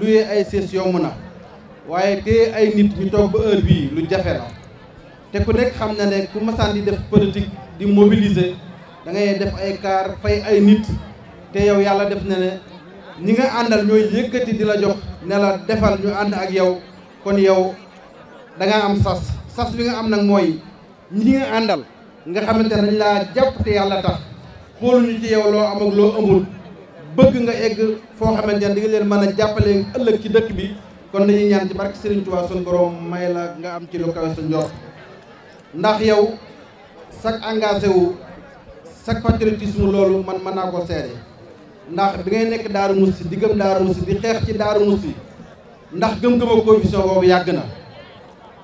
luye ay sees yomb na waaye te ay nit ñu toog ba heure bii lu jafe la te ku nekk xam na ne ku masaan di def politique di mobiliser da ngay def ay car fay ay nit te yow yàlla def na ne ñi nga àndal ñooy yëkkati di la jox ne la defal ñu ànd ak yow kon yow da nga am sas bi nga am nag mooy ñi nga àndal nga xamante ne dañ laa jàpp te yàlla tax xooluñu ci yow loo am ak loo amul bëgg nga egg foo xamante ne di nga leen mën a jàppale ëllëg ci dëkk bi kon dañuy ñaan ci barke Serigne Touba suñu borom may la nga am ci lu kawe sa njort ndax yow chaque engagé wu chaque patriotisme loolu man mën naa ko seede ndax bi ngay nekk Daaru Musti di gëm Daaru Musti di xeex ci Daaru Musti ndax gëm-gëma coalition boobu yàgg na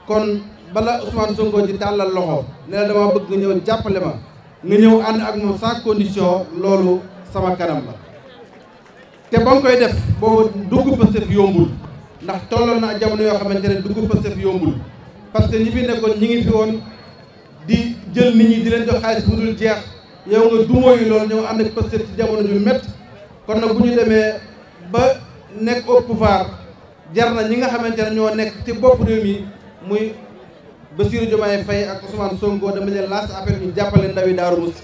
kon bala Ousmane Sonko di tàllal loxo ne la dama bëgg nga ñëw jàppale ma nga ñëw ànd ak moom sans condition loolu sama kanam la te ba nga koy def boobu dugg Pastef yombul ndax tolloon na jamono yoo xamante ne dugg Pastef yombul parce que ñi fi nekkoon ñi ngi fi woon di jël nit ñi di leen jox xaalis bu dul jeex yow nga dumóoyu loolu ñëw ànd ak Pastef ci jamono ju métti kon nag bu ñu demee ba nekk au pouvoir jar na ñi nga xamante ne ñoo nekk ci bopp réew mi muy Bassirou Diomaye Faye ak Ousmane Sonko dama leen lancé appel ñu jàppale ndawi Daaru Musti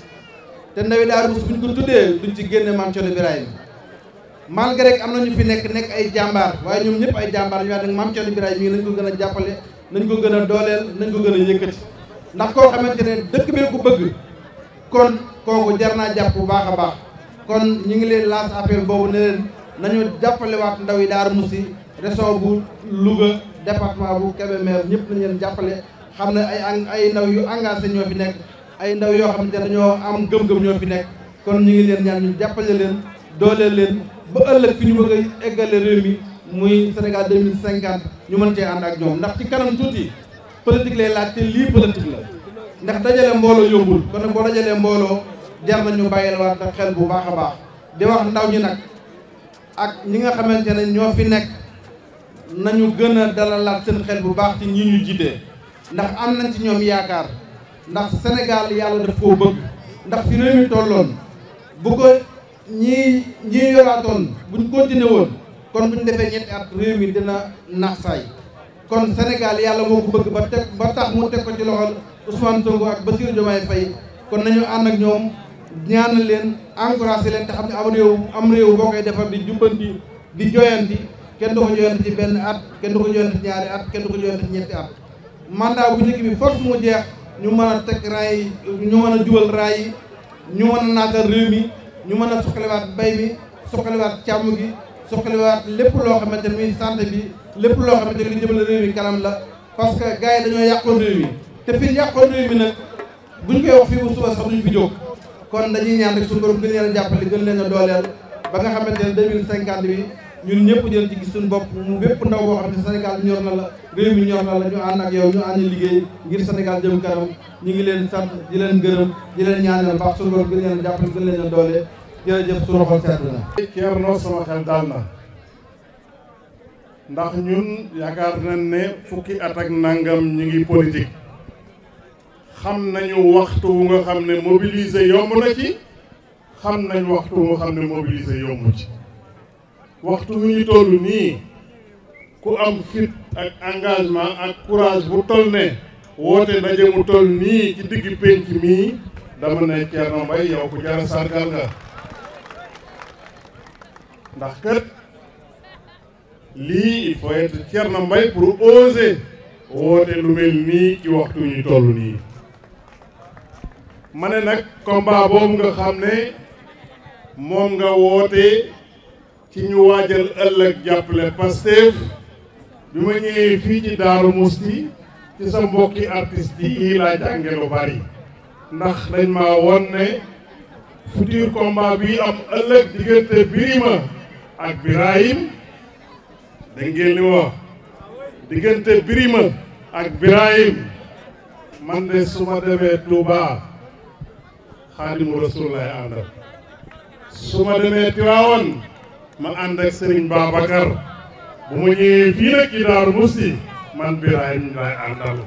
te ndawi Daaru Musti bu ñu ko tuddee duñ ci génne Mame Thierno Birahim malgré que am na ñu fi nekk ay jàmbaar waaye ñoom ñëpp ay jàmbaar ñu wax nag Mame Thierno Birahim mii nañ ko gën a jàppale nañ ko gën a dooleel nañ ko gën a yëkkati ndax koo xamante ne dëkk bee ko bëgg kon kooku jar naa jàpp bu baax a baax kon ñu ngi leen lancé appel boobu ne leen nañu jàppale waat ndaw yi Daaru Musti région bu Louga département bu Kébémer ñëpp nañ leen jàppale xam ne ay ndaw yu engagé ñoo fi nekk ay ndaw yoo xamante ne dañoo am gëm-gëm ñoo fi nekk kon ñu ngi leen ñaan ñu jàppale leen dooleel leen ba ëllëg fi ñu bëgg a eggale réew mi muy Sénégal 2050 ñu mën cee ànd ak ñoom ndax ci kanam tuuti politique lay laaj te lii politique la ndax dajale mbooloo yombul kon nag boo dajalee mbooloo jar nañu bàyyil waat xel bu baax a baax di wax ndaw ñi nag ak ñi nga xamante ne ñoo fi nekk nañu gën a dalalaat seen xel bu baax ci ñi ñu jiitee ndax am nañ ci ñoom yaakaar ndax Sénégal yàlla daf koo bëgg ndax fi réew mi tolloon bu ko ñii yoraatoon buñ continué woon kon buñ defee ñetti at réew mi dina nax saay kon Sénégal yàlla moo ko bëgg ba tax mu teg ko ci loxol Ousmane Sonko ak Bassirou Diomaye Faye kon nañu ànd ak ñoom ñaanal leen encouragé leen te xam ne am réew boo koy defar di jubbanti di joyanti kenn du ko joyanti ci benn at kenn du ko joyanti ci ñaari at kenn du ko joyanti ci ñetti at mandat bu njëkk bi force mu jeex ñu mën a teg raay yi ñu mën a jubal raay yi ñu mën a naatal réew mi ñu mën a suqaliwaat bay mi suqaliwaat càmm gi suqaliwaat lépp loo xamante ne muy santé bi lépp loo xamante ne li jëmale réew mi kanam la parce que gars yi dañoo yàqoon réew mi te fi yàqoon réew mi nag buñ koy wax fii bu suba sax duñ fi jóg kon dañuy ñaan rek suñu borom gën leen a jàppale gën leen a dooleel ba nga xamante ne 2050 bi ñun ñëpp jël ci gis suñu bopp mu bépp ndaw boo xam ne Sénégal ñor na la réew mi ñor na la ñu ànd ak yow ñu ànd liggéey ngir Sénégal jëm kanam ñu ngi leen sant di leen gërëm di leen ñaanal baax suñu borom gën leen a jàppale gën leen a doole jërëjëf suñu xol sedd na. Thierno sama xel daal na ndax ñun yaakaar nañ ne fukki at ak nangam ñu ngi politique xam nañu waxtu wu nga xam ne mobiliser yomb na ci xam nañ waxtu wu nga xam ne mobiliser yomb ci waxtu wu ñu toll nii ku am fit ak engagement ak courage bu toll ne woote ndaje mu toll nii ci digg penc mii dama ne Thierno Mbaye yow ku jara sargal nga ndax kat lii il faut être Thierno Mbaye pour oser woote lu mel nii ci waxtu ñu toll nii ma ne nag combat boobu nga xam ne moom nga woote ci ñu waajal ëllëg jàppale Pastef bi ma ñëwee fii ci Daaru Musti ci sa mbokki artistes yi laa jànge lu bari ndax dañ ma won ne futur combat bi am ëllëg diggante Birima ak Birahim da ngeen li wax diggante Birima ak Birahim man de su ma demee Touba Xaadimu Rasuul lay àndal su ma demee Tiwaawan ma ànd ak Serigne Babacar bu ma ñëwee fii nag ci Daaru Musti man Birahim lay àndal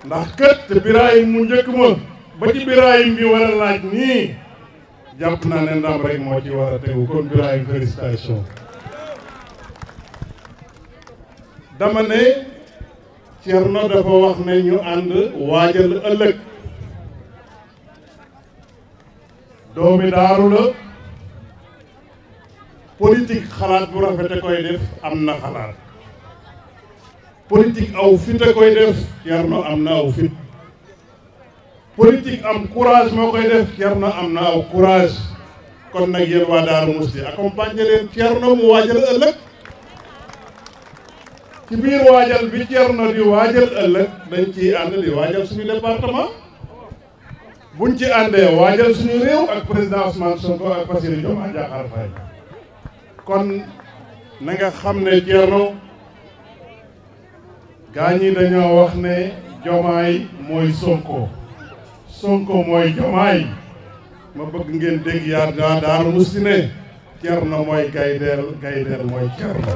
ndax kët te Birahim mu njëkk ma ba ci Birahim bi war a laaj nii jàpp naa ne ndam rek moo ci war a tegu kon Birahim félicitation. dama ne Thierno dafa wax ne ñu ànd waajal ëllëg. doomi daaru la politique xalaat bu rafete koy def am na xalaat politique aw fit a koy def Thierno am na aw fit politique am courage moo koy def Thierno am na aw courage kon nag yéen waa Daaru Musti accompagner leen Thierno mu waajal ëllëg ci biir waajal bi Thierno di waajal ëllëg dañ ciy ànd di waajal suñu département buñ ci àndee waajal suñu réew ak président Ousmane Sonko ak Bassirou Diomaye Diakhar Faye kon na nga xam ne Thierno gaa ñi dañoo wax ne Diomaye mooy Sonko Sonko mooy Diomaye ma bëgg ngeen dégg yaa Daaru Musti ne Thierno mooy gaydeel gaydeel mooy Thierno.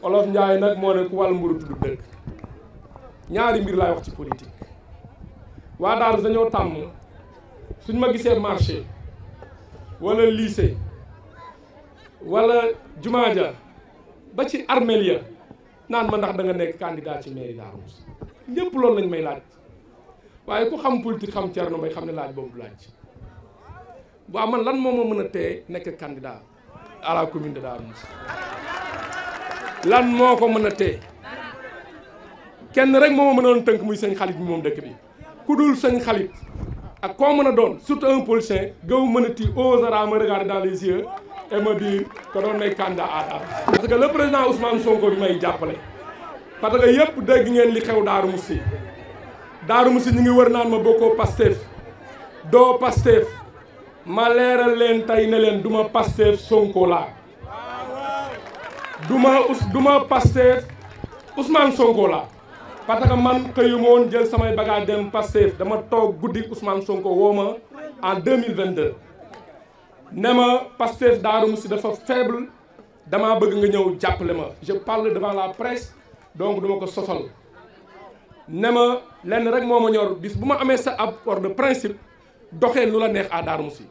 Olof Njaay nag moo ne ku wàll mburu tudd dëkk ñaari mbir laay wax ci politique waa Daaru dañoo tàmm suñ ma gisee marché wala lycée wala jumaa ja ba ci armeel ya naan ma ndax da nga nekk candidat ci mairie Daaru Musti ñëpp loolu lañ may laaj waaye ku xam politique xam Thierno Mbaye xam ne laaj boobu du laaj waaw man lan moo ma mën a tee nekk candidat à la commune de Daaru Musti lan moo ko mën a tee kenn rek moo ma mënoon tënk muy sëñ Xalit bi moom dëkk bi ku dul sëñ Xalit ak koo mën a doon surtout un politicien gaw mën a ti osera me regarder dans les yeux et me dire que doon nay candidat à Daaru parce que le président Ousmane Sonko bi may jàppale parce que yëpp dégg ngeen li xew Daaru Musti Daaru Musti ñu ngi wër naan ma bokkoo Pastef doo Pastef ma leeral leen tey ne leen duma Pastef Sonko laa duma Pastef Ousmane Sonko la parce que man xëyu ma woon jël samay bagage dem Pastef dama toog guddi Ousmane Sonko woo ma en 2022 ne ma Pastef Daaru Musti dafa faible damaa bëgg nga ñëw jàppale ma je parle devant la presse donc duma ko sosal ne ma lenn rek moo ma ñor bis bu ma amee sa accord de principe doxee lu la neex à Daaru Musti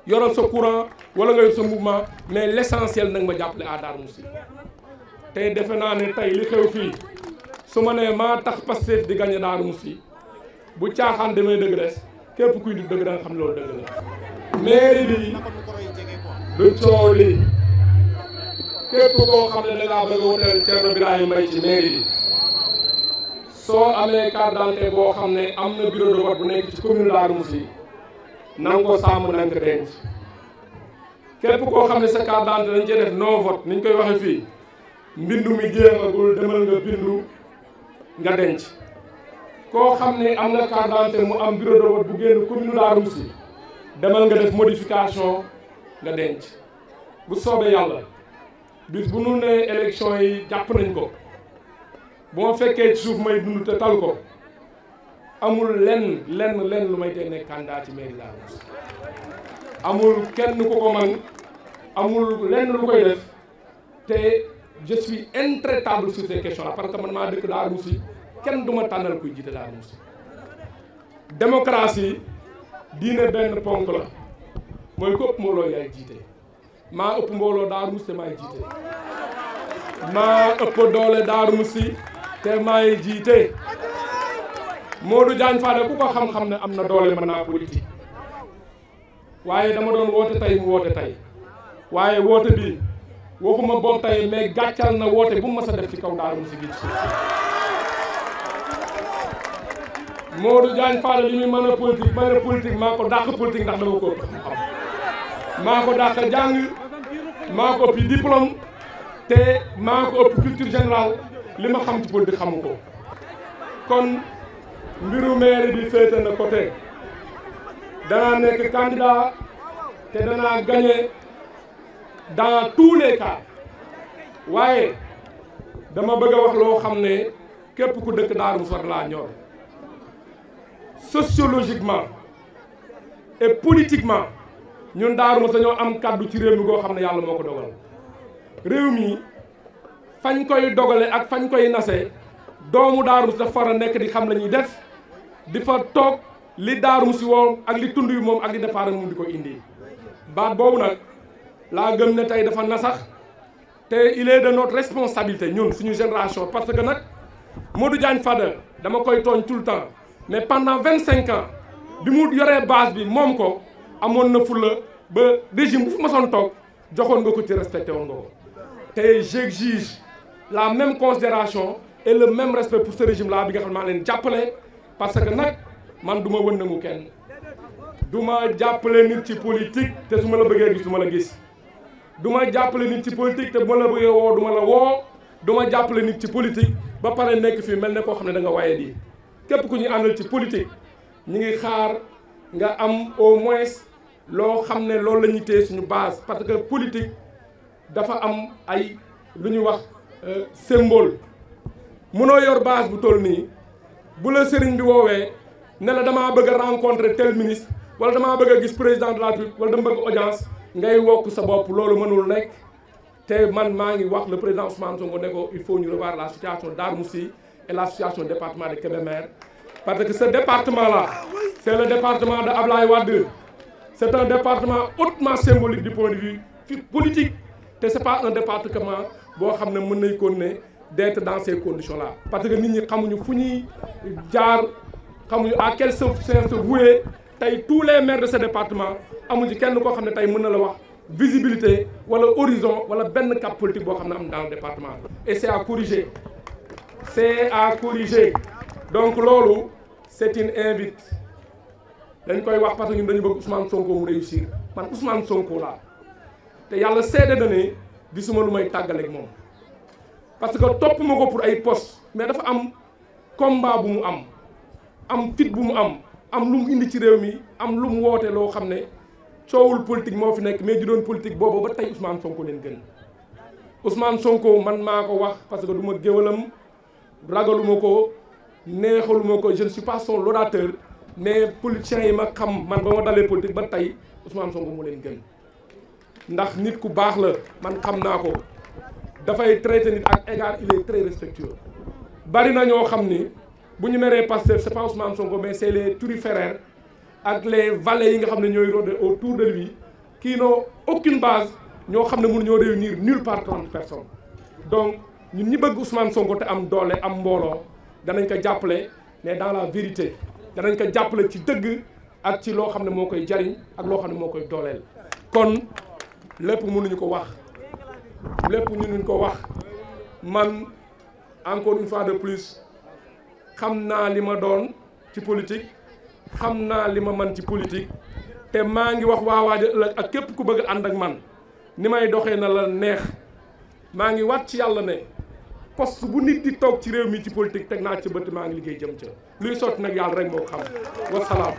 yoral sa courant wala nga yor sa mouvement mais l'essentiel nag ma jàppale à Daaru Musti tey defe naa ne tey li xew fii su ma nee maa tax Pastef di gagné Daaru Musti bu caaxaan demee dëgg des képp kuy du dëgg da nga xam loolu dëgg la mairie bi du coow li képp koo xam ne da ngaa bëgg a woteel Thierno Birahim Mbaye ci mairie bi soo amee carte d'identité boo xam ne am na bureau de vote bu nekk ci commune Daaru Musti nanga ko sàmm nanga ko denc képp koo xam ne sa carte d'identité dañ cee def non vote ni ñu koy waxee fii mbindu mi jeexagul demal nga bindu nga denc koo xam ne am nga carte d'identité mu am bureau de vote bu génn commune Daaru Musti demal nga def modification nga denc bu soobee yàlla bis bu nu nee élection yi jàpp nañ ko bu ma fekkee ci suuf may dund te tal ko amul lenn lu may tee nekk candidat ci mairie Daaru Musti amul kenn ku ko man amul lenn lu koy def te je suis intraitable sur ces questions là parce que man maa dëkk Daaru Musti kenn du ma tànnal kuy jiite Daaru Musti démocratie diine benn ponk la mooy ko ëpp mbooloo yaay jiite maa ëpp mbooloo Daaru Musti te maay jiite maa ëpp doole Daaru Musti te maay jiite Modou Diagne Fada ku ko xam-xam ne am na doole mën naa politique waaye dama doon woote tey mu woote tey waaye woote bi waxuma boobu tey mais gàccal na woote bu mu mës a def ci kaw Daaru Musti gi ci suuf Modou Diagne Fada li muy mën a politique maa ko dàq politique ndax dama ko ëpp xam maa ko dàq jàng maa ko ëpp diplôme te maa ko ëpp culture générale li ma xam ci politique xamu ko kon mbiru maire bi féete na côté danaa nekk candidat te danaa gagner dans tous les cas waaye dama bëgg a wax loo xam ne képp ku dëkk Daaru Musti war laa ñor sociologiquement et politiquement ñun Darou Mouhty dañoo am kàddu ci réew mi goo xam ne yàlla moo ko dogal réew mi fañ koy dogale ak fañ koy nasee doomu Darou Mouhty dafa war a nekk di xam la ñuy def di fa toog li Darou Mouhty woon ak li tund wi moom ak li départ moom di ko indi baat boobu nag laa gëm ne tey dafa nasax te il est de notre responsabilité ñun suñu génération parce que nag Modou Diagne Fada dama koy tooñ tout le temps mais pendant 25 ans bi mu yoree base bi moom ko amoon na fulla ba régime bu fu masoon toog joxoon nga ko ci respecté woon nga ko te j'exige la même considération et le même respect pour ce régime là bi nga xam ne maa leen jàppale parce que nag man du ma wën na mu kenn du ma jàppale nit ci politique te su ma la bëggee gis du ma la gis du ma jàppale nit ci politique te bu ma la bëggee woo du ma la woo du ma jàppale nit ci politique ba pare nekk fii mel ne koo xam ne da nga waaye di képp ku ñuy àndal ci politique ñi ngi xaar nga am au moins loo xam ne loolu la ñuy téye suñu base parce que politique dafa am ay lu ñuy wax symbole mënoo yor base bu toll nii bu la sëriñ bi woowee ne la damaa bëgg a rencontrer tel ministre wala damaa bëgg a gis président de la République wala dama bëgg audience ngay wokk sa bopp loolu mënul nekk te man maa ngi wax le président Ousmane Sonko ne ko il faut ñu revoir la situation de Darou Mouhty et la situation du département de Kébémer parce que ce département là c'est le département de Ablaye Wade c'est un département hautement symbolique du point de vue politique te c'est pas un département boo xam ne mën nañ ko ne d'être dans ces conditions là parce que nit ñi xamuñu fu ñuy jaar xamuñu à quel sens se vouer tey tous les maires de ce département amuñu ci kenn koo xam ne tey mën na la wax visibilité wala horizon wala benn cap politique boo xam ne am dans le département et c'est à corriger donc loolu c'est une invite dañ koy wax parce que ñun dañu bëgg Ousmane Sonko mu réussir man Ousmane Sonko laa te yàlla seede na ne gisuma lu may tàggaleeg moom parce que topp ma ko pour ay poste mais dafa am combat bu mu am fit bu mu am lu mu indi ci réew mi am lu mu woote loo xam ne coowul politique moo fi nekk mais di doon politique boobu ba tey Ousmane Sonko leen gën Ousmane Sonko man maa ko wax parce que du ma géwalam ragaluma ko neexaluma ko je ne suis pas son laudateur mais politiciens yi ma xam man ba ma dalee politique ba tey Ousmane Sonko moo leen gën ndax nit ku baax la man xam naa ko dafay traité nit ak égard il est très respectueux bari na ñoo xam ni bu ñu meree Pastef c'est pas Ousmane Sonko mais c'est les turiféraires ak les valets yi nga xam ne ñooy rôder autour de lui qui n'ont aucune base ñoo xam ne mënuñoo réunir nulle part 30 personnes donc ñun ñi bëgg Ousmane Sonko te am doole am mbooloo danañ ko jàppale mais dans la vérité danañ ko jàppale ci dëgg ak ci loo xam ne moo koy jariñ ak loo xam ne moo koy dooleel kon lépp mënuñu ko wax man encore une fois de plus xam naa li ma doon ci politique xam naa li ma man ci politique te maa ngi wax waa Waajal ëllëg ak képp ku bëgg ànd ak man ni may doxee na la neex maa ngi wat ci yàlla ne poste bu nit di toog ci réew mi ci politique teg naa ci bët maa ngi liggéey jëm ca luy sotti nag yàlla rek moo xam wasalaam